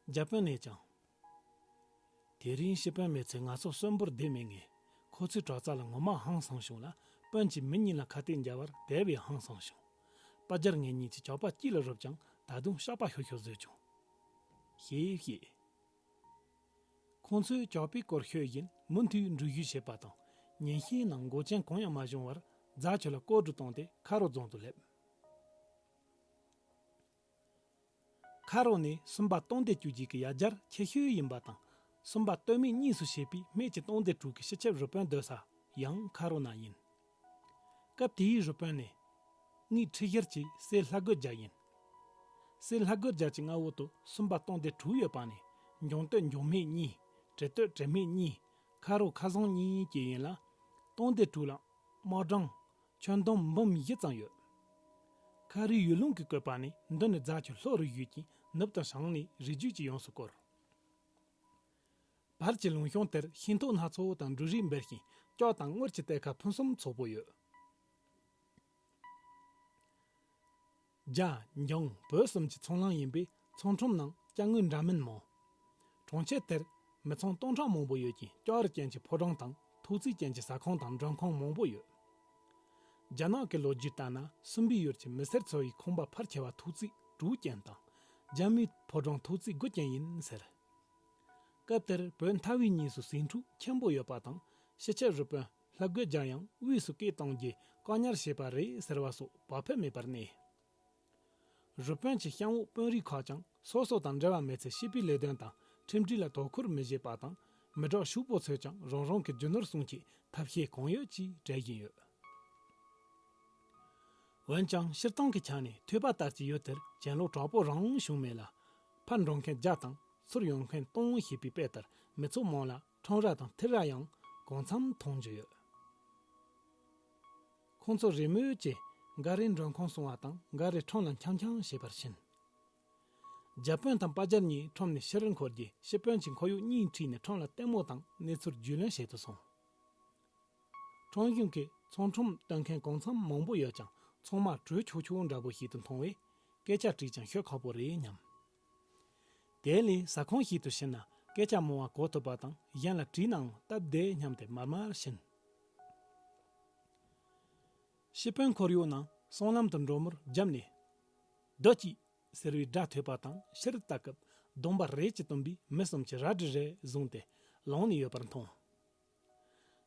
རྒྱ་དཔོན་ནས་ཀྱང་། དེ་རིང་ཤི་དཔོན་མེད་ཚེ་ང་ཚོ་གསོན་པོར་བསྡད་མེད་ངེས། ཁོ་ཚོའི་དྲག་རྩལ་ལ་ངོ་མ་ཧང་སང་བྱུང་ལ་དཔོན་གྱིས་མི་གཉིས་ལ་ཁ་གཏད་འཇལ་བར་དེ་བས་ཧང་སང་བྱུང་། པ་རྒྱལ་ངེད་གཉིས་ཀྱིས་ཇག་པ་གཅིག་ལ་རུབ་ཀྱང་ད་དུང་ཤག་པ་ཤོར་ཤོར་བཟོས་བྱུང་། ཞེས་བཤད། ཁོང་ཚོས་ཇག་པའི་སྐོར་ཤོད་བཞིན་མུ་མཐུད་འགྲུལ་བཞུད་བྱེད་པ་དང་ཉིན་ཤས་ནང་འགོག་རྐྱེན་གང་ཡང་མ་བྱུང་བར་རྫ་ཆུ་ལ་སྐོར་བྲོ་བཏང་སྟེ་ཁ་རོ་རྫོང་དུ་སླེབས། ཁ་རོ་ནས་སུམ་པ་སྟོང་སྡེ་བཅུ་གཅིག་གི་ཡ་གྱལ་ཆེ་ཤོས་ཡིན་པ་དང་སུམ་པ་སྟོད་སྨད་གཉིས་སུ་ཕྱེས་པའི་སྨད་ཀྱི་སྟོང་སྡེ་དྲུག་གི་སྤྱི་ཁྱབ་རུ་དཔོན་སྡོད་ས་ཡང་ཁ་རོ་ན་ཡིན། སྐབས་དེའི་རུ་དཔོན་ནི། དངུལ་ཁྲི་བཞིར་གྱི་སྲས་ལྷ་རྒོད་རྒྱལ་ཡིན། སྲས་ལྷ་རྒོད་རྒྱལ་གྱི་མངའ་འོག་ཏུ་སུམ་པ་སྟོང་སྡེ་དྲུག་ཡོད་པ་ནི་འབྱུང་སྟོད་འབྱུང་སྨད་གཉིས། བྲེ་སྟོད་བྲེ་སྨད་གཉིས། ཁ་རོག་ཁ་བཟང་གཉིས་བཅས་ཡིན་ལ། སྟོང་སྡེ་དྲུག་ལ་དམག་སྦྲང་། ཆུ་འདམ་འབུམ་བཞི་ཙམ་ཡོད། ཁ་རིའི་ཡུལ་ལུང་གིས་བཀོད་པ་ནི་མདུན་ནས་རྫ་ཆུ་ལྷོ་རུ་བཞུད་ཅིང་ནུབ་དང་བྱང་ནས་རི་རྒྱུད་ཀྱིས་ཡོངས་སུ་བསྐོར། བར་གྱི་ལུང་གཤོང་དེར་ཤིང་ཐོག་སྣ་ཚོགས་དང་འབྲུ་རིགས་འབེལ་ཞིང་ལྕགས་དང་དངུལ་གྱི་གཏེར་ཁ་ཕུན་སུམ་ཚོགས་པོ་ཡོད། རྒྱ། འཇང་། བོད་གསུམ་གྱི་ཚོང་ལམ་ཡིན་པས་ཚོང་ཁྲོམ་ནང་སྐྱ་དངོས་འདྲ་མིན་མང་། གྲོང་ཁྱེར་དེར་མི་ཚང་སྟོང་ཕྲག་མང་པོ་ཡོད་ཅིང་ལྕགས་རི་ཅན་གྱི་ཕོ་བྲང་དང་ཐོག་བརྩེགས་ཅན་གྱི་ཟ་ཁང་དང་མགྲོན་ཁང་མང་པོ་ཡོད། རྒྱ་ནག་གི་ལོ་རྒྱུས་ལྟར་ན་སུམ་པའི་ཡུལ་གྱི་མི་སེར་ཚོ་ཡི་ཁང་པ་ཕལ་ཆེ་བ་ཐོག་བརྩེགས་དྲུག་ཅན་དང་རྒྱ་མིའི་ཕོ་བྲང་ཐོག་བརྩེགས་དགུ་ཅན་ཡིན་ཟེར། སྐབས་དེར་བོད་མཐའ་དབུས་གཉིས་སུ་ཟིང་འཁྲུག་ཆེན་པོ་ཡོད་པ་དང་ཕྱི་ཆབ་རུ་དཔོན་ལྷ་རྒོད་རྒྱལ་ཡང་དབུས་སུ་སྐད་བཏང་རྒྱུའི་བཀག་ཉར་བྱས་པ་རེད་ཟེར་བ་སོགས་བག་ཕེབས་མེད་པར་གནས། རུ་དཔོན་གྱི་གཤམ་འོག་དཔོན་རིགས་ཁག་ཀྱང་སོ་སོ་དང་འབྲེལ་བ་མེད་ཚེ་སྤྱི་པའི་ལས་དོན་དང་ཁྲིམས་སྒྲིག་ལ་དོ་ཁུར་མི་བྱེད་པ་དང་མི་དྲག་ཕྱུག་པོ་ཚོས་ཀྱང་རང་རང་གི་རྒྱུ་ནོར་སྲུང་ཆེད་ཐབས་ཤེས་གང་ཡོད་ཀྱིས་བྲེལ་བཞིན་ཡོད། འོན་ཀྱང་སྤྱིར་བཏང་གི་ཆ་ནས་ཐོས་པ་ལྟར་གྱི་ཡུལ་དེར་གྱེན་ལོག་དྲག་པོ་རང་བྱུང་མེད་ལ། ཕར་འགྲོ་མཁན་བརྒྱ་དང་ཚུར་ཡོང་མཁན་སྟོང་ཞེས་པའི་དཔེ་ལྟར་མི་ཚོགས་མང་ལ་ཁྲོམ་ར་དང་ཐེར་ར་ཡང་གང་འཚམ་མཐོང་རྒྱུ་ཡོད། ཁོང་ཚོ་རེས་མོས་ཀྱིས་འགའ་རེ་མགྲོན་ཁང་སོང་བ་དང་འགའ་རེ་ཁྲོམ་ལ་འཆམ་འཆམ་བྱེད་པར་ཕྱིན། རྒྱ་དཔོན་དང་པ་ཇར་གཉིས་ཁྲོམ་ནས་ཕྱིར་འཁོར་རྗེས་སྤྱི་དཔོན་གྱིས་ཁོར་ཡུག་གཉིས་ཁྲིད་ནས་ཁྲོམ་ལ་ལྟད་མོ་དང་གནས་ཚུལ་རྒྱུས་ལོན་བྱེད་དུ་སོང་། ཁྲོམ་གཞུང་གི་ཚོང་ཁྲོམ་སྟོན་མཁན་གང་འཚམ་མང་པོ་ཡོད་ཀྱང་ཚང་མ་བྲོས་ཆོག་ཆོག་འདྲ་པོ་ཞིག་ཏུ་མཐོང་བས་སྐད་ཆ་དྲིས་ཀྱང་ཤོད་ཁག་པོ་རེད་སྙམ། དེ་ལས་ཟ་ཁང་ཞིག་ཏུ་ཕྱིན་ན་སྐད་ཆ་མང་བ་གོ་ཐུབ་པ་དང་གཞན་ལ་དྲིས་ནའང་སྟབས་བདེ་སྙམ་སྟེ་མར་མར་ཕྱིན། སྤྱི་དཔོན་ཁོར་ཡུག་ནང་སྲང་ལམ་དུ་འགྲོ་མུར་རྒྱབ་ནས། རྡོ་སྐྱིད། ཟེར་བའི་སྒྲ་ཐོས་པ་དང་ཕྱིར་ལྟ་སྐབས་སྡོམ་པ་རས་ཀྱིས་བཏུམས་པའི་མི་གསུམ་གྱིས་རལ་གྲི་རེ་བཟུང་སྟེ་ལངས་ནས་ཡོད་པར་མཐོང་།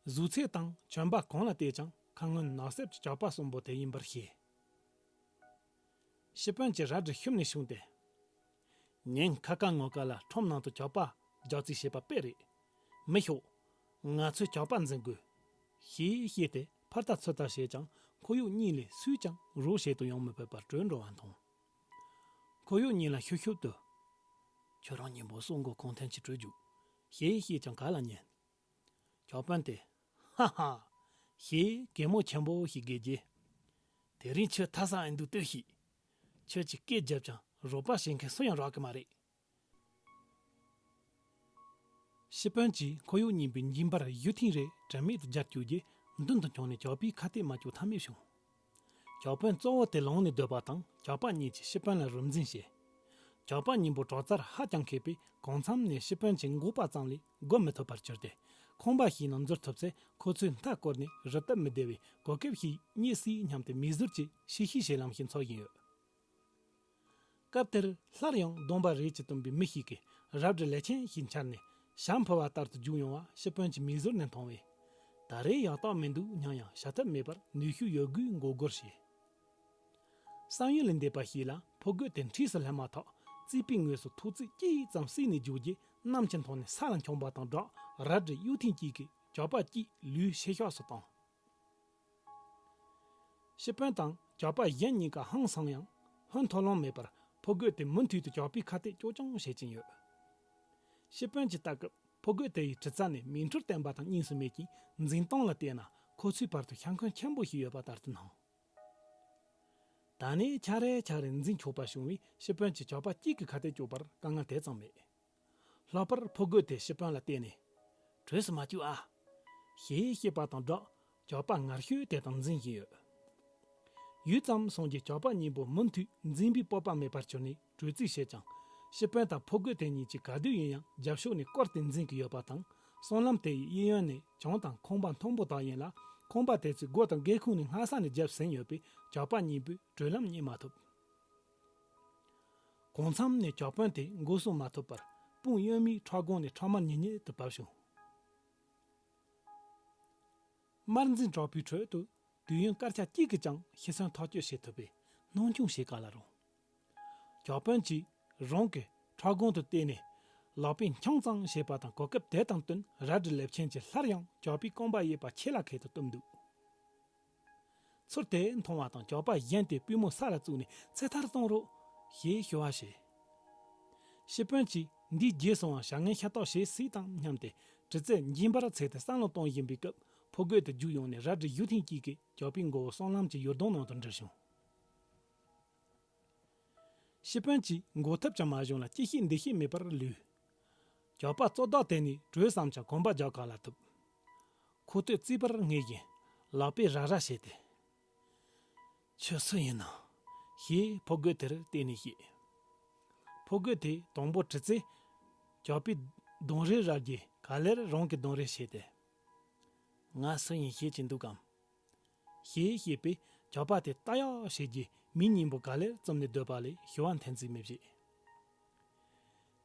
གཟུགས་ཚད་དང་གྱོན་པ་གང་ལ་བལྟས་ཀྱང་ཁ་སྔོན་ནགས་གསེབ་ཀྱི་ཇག་པ་གསུམ་པོ་དེ་ཡིན་པར་ཤེས། སྤྱི་དཔོན་གྱིས་རལ་གྲི་ཤུབས་ནས་ཕྱུང་སྟེ། ཉིན་ཁ་ཁ་ངོ་དཀར་ལ་ཁྲོམ་ནང་དུ་ཇག་པ་རྒྱག་རྩིས་བྱེད་པ་དཔེ་རེད། མི་ཤོག་ང་ཚོས་ཇག་པ་འཛིན་དགོས། ཞེས་བཤད་དེ་ཕར་ལྟ་ཚུར་ལྟ་བྱས་ཀྱང་ཁོར་ཡུག་གཉིས་ལས་སུས་ཀྱང་རོགས་བྱེད་དུ་ཡོང་མི་ཕོད་པར་བྲོས་འགྲོ་བ་མཐོང་། ཁོར་ཡུག་གཉིས་ལ་ཤུབ་ཤུབ་ཏུ། ཁྱོད་རང་གཉིས་པོ་སྲོག་མགོ་གང་ཐོན་གྱིས་བྲོས་རྒྱུགས། ཞེས་བཤད་ཀྱང་ག་ལ་ཉན། ཇག་དཔོན་དེ། ཧ་ཧ། ཞེས་གད་མོ་ཆེན་པོ་ཞིག་བགད་རྗེས། དེ་རིང་ཁྱོད་ཐ་ས་ཨེ་འདུག་ལྟོས་ཤིག་ཁྱོད་ཀྱིས་སྐད་བརྒྱབ་ཀྱང་རོགས་པ་བྱེད་མཁན་སུ་ཡང་རག་གི་མ་རེད། སྤྱི་དཔོན་གྱིས་ཁོར་ཡུག་གཉིས་པོའི་མཇིང་པར་གཞུ་ཐེངས་རེ་དྲན་མེད་དུ་སྦྱར་བཅུག་རྗེས་མདུན་དུ་མཆོངས་ནས་ཇག་པའི་ཁ་གཏད་མ་བཅུག་ཐབས་མེད་བྱུང་། ཇག་དཔོན་གཙོ་བོ་དེ་ལངས་ནས་སྡོད་པ་དང་ཇག་པ་གཉིས་ཀྱིས་སྤྱི་དཔོན་ལ་རོབ་འཛིང་བྱས། ཇག་པ་གཉིས་པོ་དྲག་རྩལ་ཧ་ཅང་མཁས་པས་གང་འཚམ་ནས་སྤྱི་དཔོན་གྱི་འགོག་པ་ཙམ་ལས་འགོག་མི་ཐུབ་པར་གྱུར་ཏེ་ཁང་པ་ཞིག་ནང་འཛུལ་ཐུབ་ཚེ་ཁོ་ཚོས་མཐའ་བསྐོར་ནས་རི་སྟབས་མི་བདེ་བའི་གོ་སྐབས་ཤིག་རྙེད་སྲིད་སྙམ་སྟེ་མིག་ཟུར་གྱིས་ཤི་ཤི་བྱེད་ལམ་ཞིག་འཚོལ་བཞིན་ཡོད། སྐབས་དེར་སླར་ཡང་སྡོམ་པ་རས་ཀྱིས་བཏུམས་པའི་མི་ཞིག་གིས་རལ་གྲི་ལེབ་མཆན་ཞིག་འཕྱར་ནས་ཞྭ་འཕུར་བ་ལྟར་དུ་རྒྱུག་ཡོང་བ་སྤྱི་དཔོན་གྱི་མིག་ཟུར་ནས་མཐོང་བས། ད་རེས་ཡག་རྟགས་མི་འདུག་སྙམ་ཡང་བྱ་ཐབས་མེད་པར་ནུས་ཤུགས་ཡོད་དགུས་མགོ་སྒུར་བྱས། བསམ་ཡུལ་ལས་འདས་པ་ཞིག་ལ་ཕོ་རྒོད་དེ་འཁྲིས་སུ་སླེབས་མ་ཐག་རྩིག་པའི་ངོས་སུ་ཐོག་བརྩེགས་གཅིག་ཙམ་བརྩིགས་ནས་རྒྱུག་རྗེས་གནམ་གྱི་མཐོངས་ནས་ས་ལ་མཆོངས་པ་དང་སྦྲགས་རལ་གྲི་གཡུག་ཐེངས་གཅིག་གིས་ཇག་པ་གཅིག་ལུས་ཕྱི་ཤོག་སུ་བཏང་། སྤྱི་དཔོན་དང་ཇག་པ་གཞན་གཉིས་ཀ་ཧང་སངས་ཡང་ཧོན་ཐོར་ལོང་མེད་པར་ཕོ་རྒོད་དེ་མུ་མཐུད་དུ་ཇག་པའི་ཁ་གཏད་སྐྱོ་སྐྱོང་བྱེད་ཀྱིན་ཡོད། སྤྱི་དཔོན་གྱིས་ལྟ་སྐབས་ཕོ་རྒོད་དེ་ཡི་གྲི་རྩ་ནས་མིག་འཕྲུལ་བསྟན་པ་དང་གཉིས་སུ་མེད་ཅིང་འཛིན་སྟངས་ལ་བལྟས་ན་ཁོ་ཚོའི་བར་དུ་ཤ་འཁོན་ཆེན་པོ་ཞིག་ཡོད་པ་ལྟར་དུ་སྣང་། ད་ནི་ཆ་རེ་ཆ་རེ་འཛིང་ཆོག་པ་བྱུང་བས་སྤྱི་དཔོན་གྱིས་ཇག་པ་གཅིག་གི་ཁ་གཏད་གཅོག་པར་དཀའ་ངལ་དེ་ཙམ་མེད། ལྷག་པར་ཕོ་རྒོད་དེ་སྤྱི་དཔོན་ལ་བལྟས་ནས། བྲོས་སུ་མ་བཅུག་ཨ། ཞེས་བཤད་པ་དང་སྦྲགས་ཇག་པ་ངར་ཤོས་དེ་དང་འཛིང་བཞིན་ཡོད། ཡུད་ཙམ་སོང་རྗེས་ཇག་པ་གཉིས་པོ་མུ་མཐུད་འཛིང་པའི་སྤོབས་པ་མེད་པར་གྱུར་ནས་བྲོས་རྩིས་བྱས་ཀྱང་སྤྱི་དཔོན་དང་ཕོ་རྒོད་དེ་གཉིས་ཀྱིས་ག་དུས་ཡིན་ཡང་རྒྱབ་ཕྱོགས་ནས་བསྐོར་ཏེ་འཛིང་གི་ཡོད་པ་དང་སྲང་ལམ་དེ་ཡི་གཡས་གཡོན་ནས་གྱང་དང་ཁང་པ་མཐོན་པོ་དག་ཡིན་ལ་ཁང་པ་དེ་ཚོའི་སྒོ་དང་སྒེའུ་ཁུང་ནས་སྔ་ས་ནས་རྒྱབ་ཟིན་ཡོད་པས་ཇག་པ་གཉིས་པོས་བྲོས་ལམ་རྙེད་མ་ཐུབ། གང་འཚམ་ནས་ཇག་དཔོན་དེ་མགོ་སྲུང་མ་ཐུབ་པར་དཔུང་གཡོན་མའི་ཕྲག་གོང་ནས་ཕྲ་མར་ཉིལ་ཉིལ་དུ་བབས་བྱུང་། དམར་འཛིང་དྲག་པོའི་ཁྲོད་དུ་དུས་ཡུན་སྐར་ཆ་གཅིག་གིས་ཀྱང་ཤི་གསོན་ཐག་གཅོད་བྱེད་ཐུབ་པས་སྣང་ཆུང་བྱེད་ག་ལ་རུང་། ཇག་དཔོན་གྱིས་རང་གི་ཕྲག་གོང་དུ་བལྟས་ནས་ལག་པས་འཆང་ཙམ་བྱས་པ་དང་གོ་སྐབས་དེ་དང་བསྟུན་རལ་གྲི་ལེབ་མཆན་གྱིས་སླར་ཡང་ཇག་པའི་རྐང་པ་གཡས་པ་ཆེ་ལ་ཁད་དུ་བཏུམས་འདུག་ཚུར་དེ་མཐོང་བ་དང་ཇག་པ་གཞན་དེས་པུས་མོ་ས་ལ་བཙུགས་ནས་ཚེ་ཐར་གཏོང་རོགས་ཞེས་ཞུ་བ་བྱས། སྤྱི་དཔོན་གྱིས་འདིས་རྗེས་སོང་བ་བྱ་ངན་ཤ་སྟག་བྱེད་སྲིད་དམ་སྙམ་སྟེ་ དྲི་རྩད་མཇིང་པར་འཚེད་དེ་བསམ་བློ་གཏོང་བཞིན་པའི་སྐབས། ཕོ་རྒོད་དེ་རྒྱུགས་ཡོང་ནས་རལ་གྲི་གཞུ་ཐེངས་གཅིག་གིས་ཇག་པའི་མགོ་བོ་སྲང་ལམ་གྱི་ཡུར་གདོང་ནང་དུ་འདྲུད་བྱུང་། ཤི་པན་གྱིས་འགོག་ཐབས་ཀྱང་མ་བྱུང་ལ། ཅི་བྱེད་འདི་བྱེད་མེད་པར་ལུས། ཇག་པ་གཙོ་བདག་དེ་ནི་བྲོས་བསམ་ཀྱང་གོམ་པ་རྒྱག་ག་ལ་ཐུབ། ཁོ་ཐོས་རྩིས་པར་ངེས་བཞིན་ལག་པས་ར་ར་བྱས་ཏེ། ཁྱོད་སུ་ཡིན་ནམ་ཞེས་ཕོ་རྒོད་དེར་བལྟས་ནས་བཤད། ཕོ་རྒོད་དེས་དང་པོ་དྲི་རྩད། ཇག་པའི་གདོང་རིས་རལ་གྲི་ག་ལེར་རང་གི་གདོང་རིས་བྱས་ཏེ། ང་སུ་ཡིན་ཤེས་ཀྱི་འདུག་གམ། ཞེས་བཤད་པས། ཇག་པ་དེ་ལྟ་ཡག་བྱེད་རྒྱུའི་མིའི་སྙིང་པོ་ག་ལེར་བཙུམས་ནས་སྡོད་པ་ལས་ཞུ་བ་འཐེན་རྩིས་མི་བྱེད།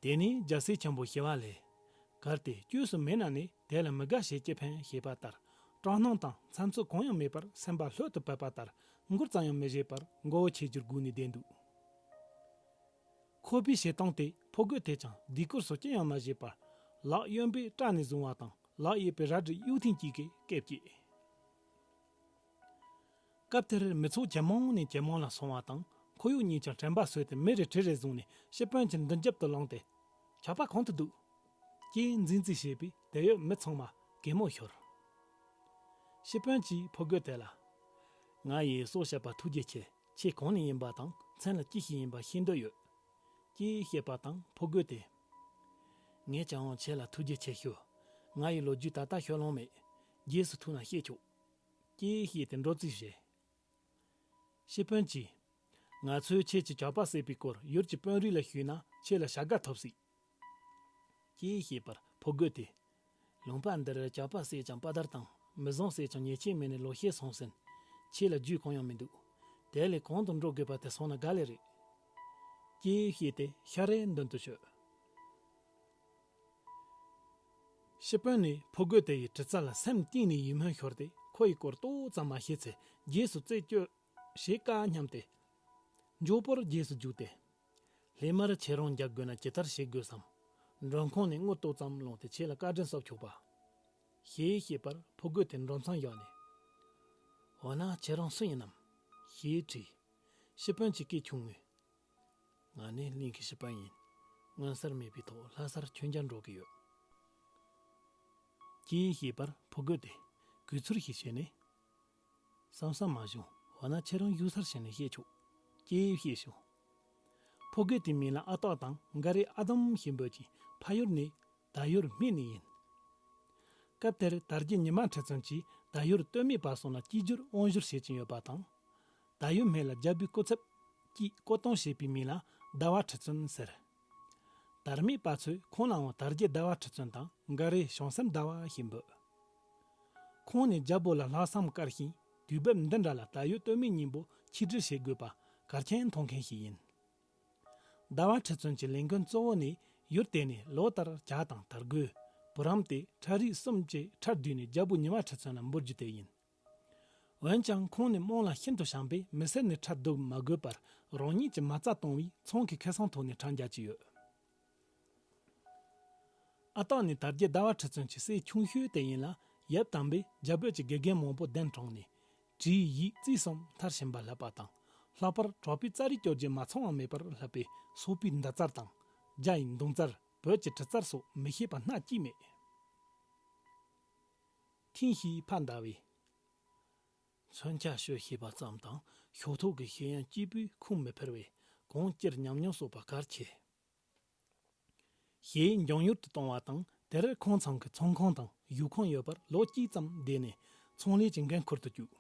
དེ་ནས་རྒྱལ་སྲས་ཆེན་པོ་ཞི་བ་ལྷས། གལ་ཏེ་བཅོས་སུ་མེད་ན་ནི། དེ་ལ་མི་དགའ་ཞེས་ཅི་ཕན་ཞེས་པ་ལྟར། སྐྲག་སྣང་དང་འཚབ་འཚུབ་གང་ཡང་མེད་པར། སེམས་པ་ལྷོད་དུ་བབས་པ་ལྟར། མགུར་ཙམ་ཡང་མི་བཞེས་པར་མགོ་བོ་ཆེ་རྒྱུར་སྒུར་ནས་བསྡད་འདུག། ཁོ་པའི་བྱེད་སྟངས་དེས་ཕོ་རྒོད་དེས་ཀྱང་ལྡིང་སྐོར་སོགས་ཅི་ཡང་མ་བྱས་པར། ལག་གཡོན་པས་སྐྲ་ནས་བཟུང་བ་དང་། ལག་གཡས་པས་རལ་གྲི་གཡུག་ཐེངས་གཅིག་གིས་སྐེ་བཅད། སྐབས་དེར་མི་ཚོགས་ཇེ་མང་ནས་ཇེ་མང་ལ་སོང་བ་དང་། ཁོར་ཡུག་གཉིས་ཀྱང་དྲན་པ་གསོས་ཏེ། མི་རེ་གྲི་རེ་བཟུང་ནས་ཤི་པན་གྱི་མདུན་རྒྱབ་ཏུ་ལངས་ཏེ། ཇག་པ་གང་དུ་འདུག་ཅེས་འཛིང་རྩིས་བྱས་པས། དེར་ཡོད་མི་ཚང་མ་གད་མོ་ཤོར། ཤི་པན་གྱིས་ཕོ་རྒོད་དེ་ལ། ང་ཡིས་སྲོག་བཤད་པ་ཐུགས་རྗེ་ཆེ། ཁྱེད་གང་ནས་ཡིན་པ་དང་མཚན་ལ་ཅི་ཞིག་ཡིན་པ་ཤེས་འདོད་ཡོད། ཅེས་བཤད་པ་དང་ཕོ་རྒོད་དེས། ངས་ཀྱང་ཁྱེད་ལ་ཐུགས་རྗེ་ཆེ་ཞུ། ང་ཡི་ལོ་རྒྱུས་ད་ལྟ་ཤོད་ལོང་མེད། རྗེས་སུ་ཐུག་ན་བཤད་ཆོག་ཅེས་བཤད་དེ་འགྲོ་རྩིས་བྱས། ཤི་པན་གྱིས། ང་ཚོས་ཁྱེད་ཀྱིས་ཇག་པ་བསད་པའི་སྐོར་ཡུལ་གྱི་དཔོན་རིགས་ལ་ཞུས་ན་ཁྱེད་ལ་བྱ་དགའ་ཐོབ་སྲིད། ཅེས་བཤད་པར་ཕོ་རྒོད་དེས། ལུང་པ་འདིར་ཇག་པ་བསད་ཀྱང་དཔའ་དར་དང་། མི་བཟང་བསད་ཀྱང་ཉེས་ཆད་མེད་ནས་ལོ་ཤས་སོང་ཟིན། ཁྱེད་ལ་རྒྱུས་གང་ཡང་མི་འདུག་དེ་ལས་གང་དུ་འགྲོ་དགོས་པ་དེ་སོང་ན་དགའ་ལེ་རེད། ཅེས་བཤད་དེ་ཤ་རའི་མདུན་དུ་བྱོན། ཤི་པན་ནི་ཕོ་རྒོད་དེ་ཡི་དྲི་རྩད་ལ་སེམས་གཏིང་ནས་ཡིད་སྨོན་ཤོར་ཏེ། ཁོ་ཡི་སྐོར་ཏོག་ཙམ་མ་ཤེས་ཚེ་རྗེས་སུ་རྩད་གཅོད་བྱེད་དཀའ་སྙམ་སྟེ། མགྱོགས་པོར་རྗེས་སུ་རྒྱུགས་ཏེ། སླད་མར་ཁྱེད་རང་རྒྱག་དགོས་ན་ཇི་ལྟར་བྱེད་དགོས་སམ། མགྲོན་ཁང་ནས་དངུལ་ཏོག་ཙམ་བླངས་ཏེ་ཁྱེད་ལ་བཀའ་དྲིན་གསབ་ཆོག་པ། ཞེས་བཤད་པར་ཕོ་རྒོད་དེ་མགྲོན་ཚང་བཞག་ནས། འོ་ན་ཁྱེད་རང་སུ་ཡིན་ནམ། ཞེས་དྲིས། ཤི་པན་གྱིས་སྐད་ཆུང་ངུས། ང་ནི་གླིང་གི་ཤི་པན་ཡིན། མངོན་གསལ་མེད་པའི་ཐོག་ལྷ་སར་མཆོད་མཇལ་འགྲོ་གི་ཡོད། ཅེས་བཤད་པར་ཕོ་རྒོད་དེ་གུས་ཚུལ་ཞིག་བྱས་ནས། བསམ་བསམ་མ་བྱུང་། འོ་ན་ཁྱེད་རང་བཞུགས་སར་ཕྱིན་ནས་བཤད་ཆོག་ཅེས་བཤད་བྱུང་། ཕོ་རྒོད་དེའི་མིང་ལ་ཨ་སྟག་དང་འགའ་རེས་ཨ་དམ་ཞེས་འབོད་ཅིང་ཕ་ཡུལ་ནི་ད་ཡུལ་སྨད་ནས་ཡིན། སྐབས་དེར་དར་རྒྱས་ཉི་མ་ཁྲི་བཙུན་གྱིས་ད་ཡུལ་སྟོད་སྨད་བར་གསུམ་ལ་གཅིག་གྱུར་དབང་བསྒྱུར་བྱེད་ཀྱིན་ཡོད་པ་དང་། ད་ཡུལ་སྨད་ལ་རྒྱལ་པོའི་སྐུ་ཚབ་ཀྱིས་བསྐོ་གཏོང་བྱས་པའི་མིང་ལ་ཟླ་བ་ཁྲི་བཙུན་ཟེར། དར་སྨད་པ་ཚོས་ཁོང་ལའང་དར་རྒྱས་ཟླ་བ་ཁྲི་བཙུན་དང་འགའ་རེས་བྱང་སེམས་ཟླ་བ་ཞེས་འབོད། ཁོང་ནི་རྒྱལ་པོ་ལ་ལྷག་བསམ་དཀར་ཞིང་། དུས་བབ་འདི་འདྲ་ལ་ད་ཡུལ་སྟོད་སྨད་གཉིས་པོ་ཆིག་སྒྲིལ་བྱེད་དགོས་པ་གལ་ཆེན་མཐོང་མཁན་ཞིག་ཡིན། ཟླ་བ་ཁྲི་བཙུན་གྱི་ལས་འགན་གཙོ་བོ་ནི་ཡུལ་དེ་ནས་ལོ་ལྟར་བྱ་དང་དར་གོས། བུ་རམ་སྟེ་ཁྲ་རིས་གསུམ་བཅས་ཁྲལ་བསྡུས་ནས་རྒྱལ་པོ་ཉི་མ་ཁྲི་བཙུན་ལ་འབུལ་རྒྱུ་དེ་ཡིན། འོན་ཀྱང་ཁོང་ནི་དམངས་ལ་ཤིན་ཏུ་བྱམས་པས་མི་སེར་ནས་ཁྲལ་བསྡུ་མ་དགོས་པར་རང་ཉིད་ཀྱི་མ་རྩ་གཏོང་བའི་ཚོང་གི་ཁེ་བཟང་ཐོག་ནས་ཁྲལ་འཇལ་གྱི་ཡོད། ཨ་སྟག་ནི་དར་རྒྱས་ཟླ་བ་ཁྲི་བཙུན་གྱི་སྲས་ཆུང་ཤོས་དེ་ཡིན་ལ། ཡབ་དམ་པས་རྒྱལ་པོ་གྱི་དགེ་རྒན་མང་པོ་གདན་དྲངས་ནས། བྲིས་ཡིག་རྩིས་གསུམ་མཐར་ཕྱིན་པ་བསླབ་པ་དང་། ལྷག་པར་གྲོགས་པོའི་རྩ་རིག་སྐྱོར་རྒྱུ་མ་ཚང་བ་མེད་པར་བསླབ་པས། སོག་པོའི་མདའ་རྩལ་དང་། རྒྱ་ཡི་མདུང་རྩལ། བོད་ཀྱི་གྲི་རྩལ་སོགས་མི་ཤེས་པ་སྣ་གཅིག་མེད། ཐེངས་ཤིག་ཕ་ཟླ་བས། མཚོན་ཆ་ཞོ་ཞེས་པ་ཙམ་དང་ཤོག་ཐོག་གི་ཤེས་ཡོན་གཅིག་པུས་ཁུངས་མི་འཕེར་བས། གང་སྤྱིར་ཉམས་མྱོང་གསོག་པ་གལ་ཆེ། ཞེས་འཇང་ཡུལ་དུ་གཏོང་བ་དང་། དེར་ཁོང་ཚང་གི་ཚོང་ཁང་དང་བཞུགས་ཁང་ཡོད་པར་ལོ་གཅིག་ཙམ་བསྡད་ནས་ཚོང་ལས་ཀྱི་འགན་ཁུར་དུ་བཅུག།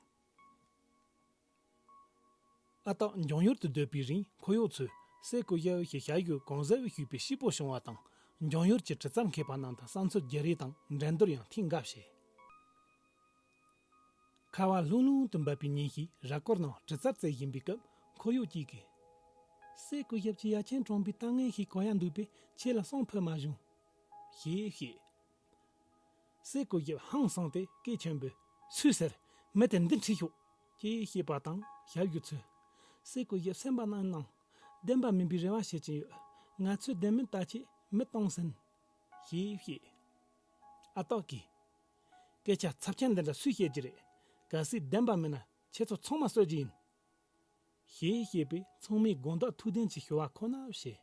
ཨ་སྟག་འཇང་ཡུལ་དུ་སྡོད་པའི་རིང་འཁོར་གཡོག་ཚོས་སྲས་སྐུ་ཞབས་ཞེས་ཞབས་ཞུ་གང་གཟབ་ཞུས་པས་སྐྱིད་པོ་བྱུང་བ་དང་། འཇང་ཡུལ་གྱི་གྲི་རྩལ་མཁས་པ་རྣམས་དང་བསམ་ཚུལ་བརྗེ་རེས་དང་འགྲན་བསྡུར་ཡང་ཐེངས་འགའ་བྱས། ཁ་བ་ལྷུང་ལྷུང་དུ་འབབ་པའི་ཉིན་ཞིག་ར་སྐོར་ནང་གྲི་རྩལ་རྩེ་བཞིན་པའི་སྐབས། འཁོར་གཡོག་གཅིག་གིས། སྲས་སྐུ་ཞབས་ཀྱི་ཡ་མཚན་དྲངས་པའི་ལྟ་ངན་ཞིག་གོ་ཡ་འདུག་པས་ཁྱེད་ལ་གསུང་ཕོད་མ་བྱུང་། ཞེས་བཤད། སྲས་སྐུ་ཞབས་ཧང་སངས་ཏེ་སྐད་ཆེན་པོས། སུས་ཟེར། མི་དེ་འདི་འཁྲིད་ཤོག་ཅེས་བཤད་པ་དང་ཞབས་ཞུ་ཚོས། སྲས་སྐུ་ཞབས་སེམས་པ་ནང་ནང་བདེན་པ་མིན་པའི་རེ་བ་བྱེད་ཀྱིན་ཡོད། ང་ཚོས་བདེན་མིན་བལྟ་ཆེད་མི་གཏོང་ཟིན། ཞེས་བཤད། ཨ་སྟག་གིས། སྐད་ཆ་ཚབས་ཆེན་འདི་འདྲ་སུས་བཤད་ཀྱི་རེད། གལ་སྲིད་བདེན་པ་མིན་ན་ཁྱེད་ཚོ་ཚང་མ་གསོད་རྒྱུ་ཡིན། ཞེས་བཤད་པས་ཚང་མས་དགོངས་དག་ཐུགས་ལྡན་གྱི་ཞུ་བ་ཁོ་ན་བྱས།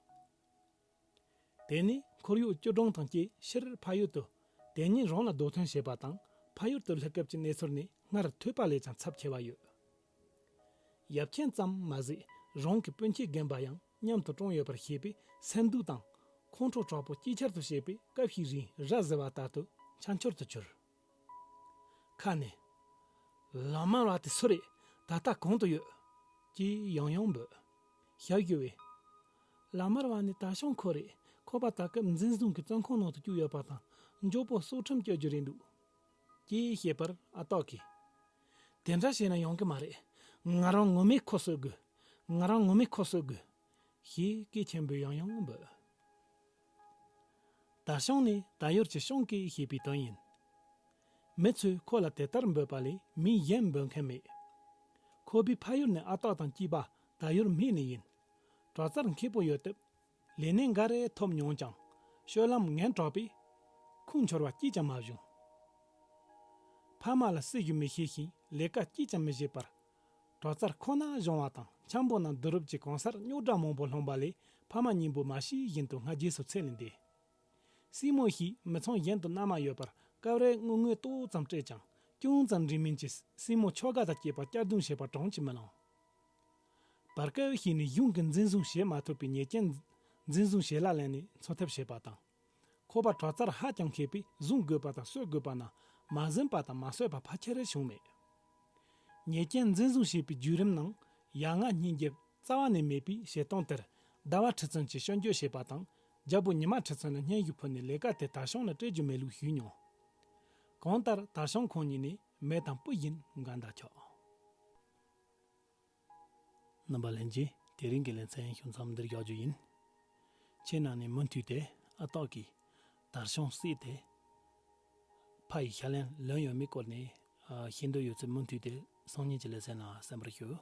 དེ་ནས་འཁོར་གཡོག་བཅུ་གྲངས་དང་བཅས་ཕྱིར་ཕ་ཡུལ་དུ་ དེ་ཉིད་རང་ལ་དོ་ཐོན་བྱེད་པ་དང་ཕ་ཡུལ་དུ་སླེབས་སྐབས་ཀྱི་གནས་ཚུལ་ནི་སྔར་ཐོས་པ་ལས་ཀྱང་ཚབས་ཆེ་བ་ཡོད། ཡབ་ཆེན་ཙམ་མ་ཟད་རང་གི་སྤུན་མཆེད་རྒན་པ་ཡང་མཉམ་དུ་བཀྲོངས་ཡོད་པར་ཤེས་པས་སེམས་སྡུག་དང་ཁོང་ཁྲོ་དྲག་པོ་ཅིག་ཆར་དུ་བྱས་པས་སྐབས་ཤིག་རིང་ར་བཟི་བ་ལྟར་དུ་ཆ་འཆོར་དུ་གྱུར། ཁ་ནས། ལག་དམར་བ་དེ་སུ་རེད། ད་ལྟ་གང་དུ་ཡོད། ཅེས་ཡང་ཡང་འབོད། ཞབས་ཞུ་བས། ལག་དམར་བ་ནི་དར་ཤང་ཁོ་རེད། ཁོ་པ་ད་སྐབས་འཛིན་བཟུང་གི་བཙོན་ཁང་ནང་དུ་བཅུག་ཡོད་པ་དང་མགྱོགས་པོ་སྲོག་ཁྲིམས་གཅོད་རྒྱུ་རེད་འདུག་ཅེས་བཤད་པར་ཨ་སྟག་གིས། དེ་འདྲ་བྱས་ན་ཡོང་གི་མ་རེད། ང་རང་ངོ་མས་ཁོ་གསོད་དགོས། ང་རང་ངོ་མས་ཁོ་གསོད་དགོས། ཞེས་སྐད་ཆེན་པོས་ཡང་ཡང་འབོད། དར་ཤང་ནི་དར་ཡུལ་གྱི་ཤང་ཀེ་ཞེས་པའི་དོན་ཡིན། མི་ཚོས་ཁོ་ལ་དེ་ལྟར་འབོད་པ་ལས་མིང་གཞན་འབོད་མཁན་མེད། ཁོ་པའི་ཕ་ཡུལ་ནི་ཨ་སྟག་དང་སྐྱིད་པ་དར་ཡུལ་སྨད་ནས་ཡིན། དྲག་རྩལ་མཁས་པོ་ཡོད་སྟབས། ལས་གནས་འགའ་རེ་ཐོབ་མྱོང་ཀྱང་། སྤྱོད་ལམ་ངན་དྲགས་པས། ཁུངས་འཁྱོལ་བ་གཅིག་ཀྱང་མ་བྱུང་། ཕ་མ་ལ་སྲི་ཞུ་མི་ཤེས་ཤིང་ལས་ཀ་གཅིག་ཀྱང་མི་བྱེད་པར། དྲག་རྩལ་ཁོ་ན་སྦྱོང་བ་དང་འཆམ་པོ་ན་བསྡུ་རུབ་ཀྱི་གང་སར་རྙོག་དྲ་མང་པོ་སློང་པ་ལས་ཕ་མ་གཉིས་པོ་མ་ཤེས་བཞིན་དུ་སྔ་རྗེས་སུ་ཚེ་ལས་འདས། སྲིང་མོ་ཞིག་མི་ཚང་གཞན་དུ་མནའ་མ་ཡོད་པར་སྐབས་རེ་དངུལ་དངོས་ཏོག་ཙམ་སྤྲད་ཀྱང་ཅུང་ཙམ་འབྲས་མིན་གྱི་སྲིང་མོ་ཁྱོ་ག་དང་སྐྱེས་པ་གཅར་རྡུང་བྱེད་པ་གྲངས་ཀྱིས་མི་ལང་། བར་སྐབས་ཤིག་ནས་གཞུང་གིས་འཛིན་བཟུང་བྱེད་མ་ཐུབ་པའི་ཉེས་ཅན་འཛིན་བཟུང་བྱེད་ལ་ལེན་ནས་འཚོ་ཐབས་བྱེད་པ་དང་། ཁོ་པ་དྲག་རྩལ་ཧ་ཅང་མཁས་པས་བཟུང་དགོས་པ་དང་གསོད་དགོས་པ་ན་མ་ཟིན་པ་དང་མ་གསོད་པ་ཕལ་ཆེར་བྱུང་མེད། ཉེས་ཅན་འཛིན་བཟུང་བྱེད་པའི་བརྒྱུད་རིམ་ནང་ཡ་ང་སྙིང་རྗེ་རྩ་བ་ནས་མེད་པའི་བྱེད་སྟངས་དེར་ཟླ་བ་ཁྲི་བཙུན་གྱིས་སྐྱོན་བརྗོད་བྱས་པ་དང་རྒྱལ་པོ་ཉི་མ་ཁྲི་བཙུན་ལ་སྙན་ཞུ་ཕུལ་ནས་ལས་ཀ་དེ་དར་ཤང་ལ་སྤྲད་རྒྱུ་མེད་ལུགས་ཞུས་མྱོང་། གང་ལྟར་དར་ཤང་ཁོང་གཉིས་ནི་མེ་དང་སྤུ་བཞིན་འགལ་ཟླ་ཆགས། རྣམ་པ་ལྷན་རྒྱས། དེ་རིང་གི་ལེ་ཚན་ཞུ་མཚམས་འདིར་བཞག་རྒྱུ་ཡིན། ཁྱེད་རྣམས་ནས་མུ་མཐུད་དེ་ཨ་སྟག་གིས་དར་ཤང་བསྲེས་ཏེ། ཕ་ཡི་ཞབས་ལན་ལོན་ཡོད་མེད་སྐོར་ནས་ཨ་ཤེས་འདོད་ཡོད་ཚེ་མུ་མཐུད་དེ་སང་ཉིན་གྱི་ལེ་ཚན་ནང་གསན་པར་ཞུ།